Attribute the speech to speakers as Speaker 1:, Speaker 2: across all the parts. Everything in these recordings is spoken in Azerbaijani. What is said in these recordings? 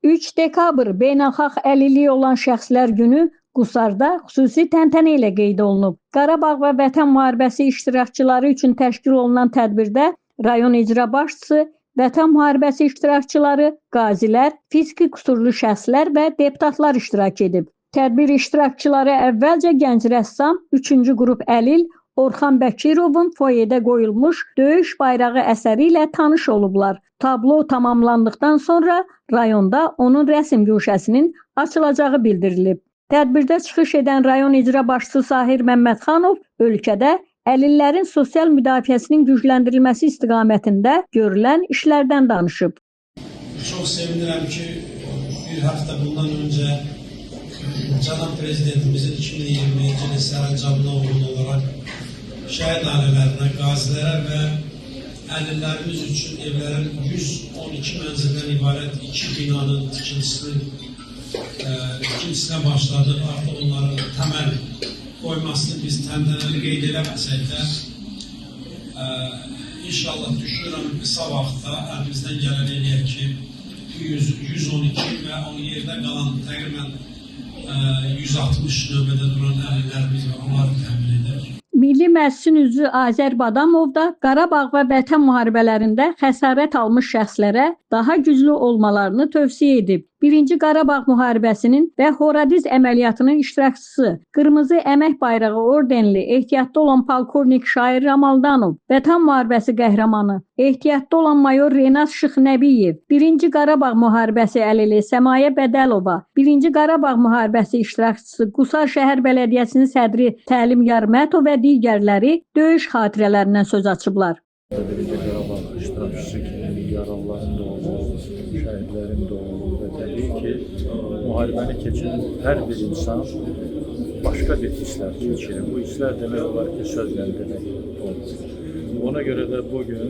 Speaker 1: 3 dekabr Beynəlxalq Əlilliyi olan Şəxslər Günü Qusarda xüsusi təntənə ilə qeyd olunub. Qarabağ və Vətən müharibəsi iştirakçıları üçün təşkil olunan tədbirdə rayon icra başçısı, Vətən müharibəsi iştirakçıları, qazilər, fiziki qüsurlu şəxslər və deputatlar iştirak edib. Tədbir iştirakçıları əvvəlcə gənc rəssam, 3-cü qrup əlil Orxan Bəkirovun foyedə qoyulmuş Döyüş bayrağı əsəri ilə tanış olublar. Tablo tamamlandıqdan sonra rayonda onun rəsm guşəsinin açılacağı bildirilib. Tədbirdə çıxış edən rayon icra başçısı Sahir Məmmədxanov ölkədə əlillərin sosial müdafiəsinin gücləndirilməsi istiqamətində görülən işlərdən danışıb.
Speaker 2: Çox sevinirəm ki, bir həftə bundan öncə cənab Prezidentimizin 2020-ci ilin sərəncamına uyğun olaraq şəhid ailələrinə, qazilərə və əlillərimiz üçün evlərin 112 mənzildən ibarət 2 binanın tikintisinə başladıq. Artıq onların təməl qoymasını biz təntənəli qeyd eləməsək də inşallah düşünürəm qısa vaxtda əlimizdən gələn eləyək ki, 112 və o yerdə qalan təqribən 160 növbədə duran əlillərimiz var, onları təmin edək.
Speaker 1: Milli Məclisin üzvü Azər Badamov da Qarabağ və Vətən müharibələrində xəsarət almış şəxslərə daha güclü olmalarını tövsiyə edib. Birinci Qarabağ müharibəsinin və Horadiz əməliyyatının iştirakçısı, Qırmızı Əmək Bayrağı ordenli ehtiyatda olan polkovnik Şair Ramaldanov, Vətən müharibəsi qəhrəmanı, ehtiyatda olan mayor Renat Şıxnəbiyev, Birinci Qarabağ müharibəsi əlili Səmayə Bədəlova, Birinci Qarabağ müharibəsi iştirakçısı Qusar şəhər bələdiyyəsinin sədri Təlim Yarmətov və digərləri döyüş xatirələrindən söz açıblar.
Speaker 3: Birinci Qarabağ iştirakçısı kimi yaralıların da olub, şəhidlərin də olub və təbii ki, müharibəni keçirin hər bir insan başqa bir hisslər keçirir. Bu hisslər demək olar ki, sözlə demək olmur. Ona görə də bugün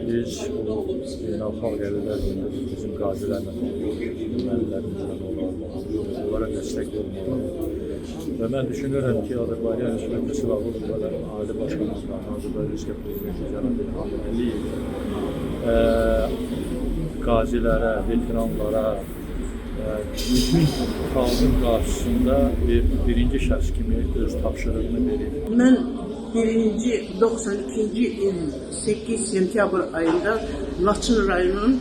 Speaker 3: biz bu Beynəlxalq Əlillər Günündə bizim qazilərlə müəllimlərimizlə olaraq, onlara dəstək olmalı. Və mən düşünürəm ki, Azərbaycan Respublikası Silahlı Qüvvələrinin Ali Baş Komandanı, Azərbaycan Respublikası Prezidenti cənab İlham Əliyev qazilərə, veteranlara, bütün xalqın qarşısında bir birinci şəxs kimi öz tapşırığını verir.
Speaker 4: Mən birinci 92-ci il 8 sentyabr ayında Laçın rayonunun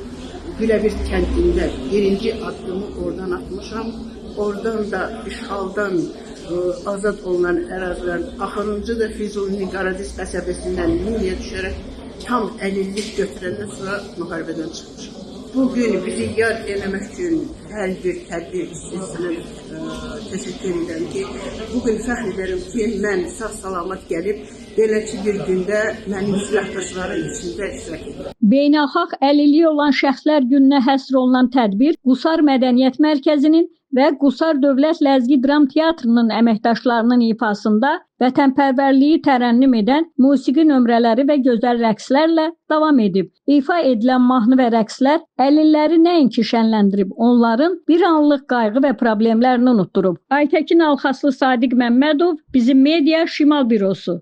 Speaker 4: Güləbir kəndində birinci addımı oradan atmışam. Oradan da işğaldan azad olunan ərazilərin axırıncı da Füzulinin Qaradiz qəsəbəsindən miniyə düşərək tam əlillik götürəndən sonra müharibədən çıxmışam. Bugün bizi yad eləmək üçün hər bir tədbir hissəsinə təşəkkür edirəm ki, bugün fəxr edirəm ki, mən sağ-salamat gəlib beləçi bir gündə mənim silahdaşlarım içində iştirak edirəm.
Speaker 1: Beynəlxalq Əlilliyi olan Şəxslər Gününə həsr olunan tədbir Qusar Mədəniyyət Mərkəzinin və Qusar Dövlət Ləzgi Dram Teatrının əməkdaşlarının ifasında vətənpərvərliyi tərənnüm edən musiqi nömrələri və gözəl rəqslərlə davam edib. İfa edilən mahnı və rəqslər əlilləri nəinki şənləndirib, onların bir anlıq qayğı və problemlərini unutdurub. Aytəkin Alxaslı, Sadiq Məmmədov, Bizim Media Şimal Bürosu.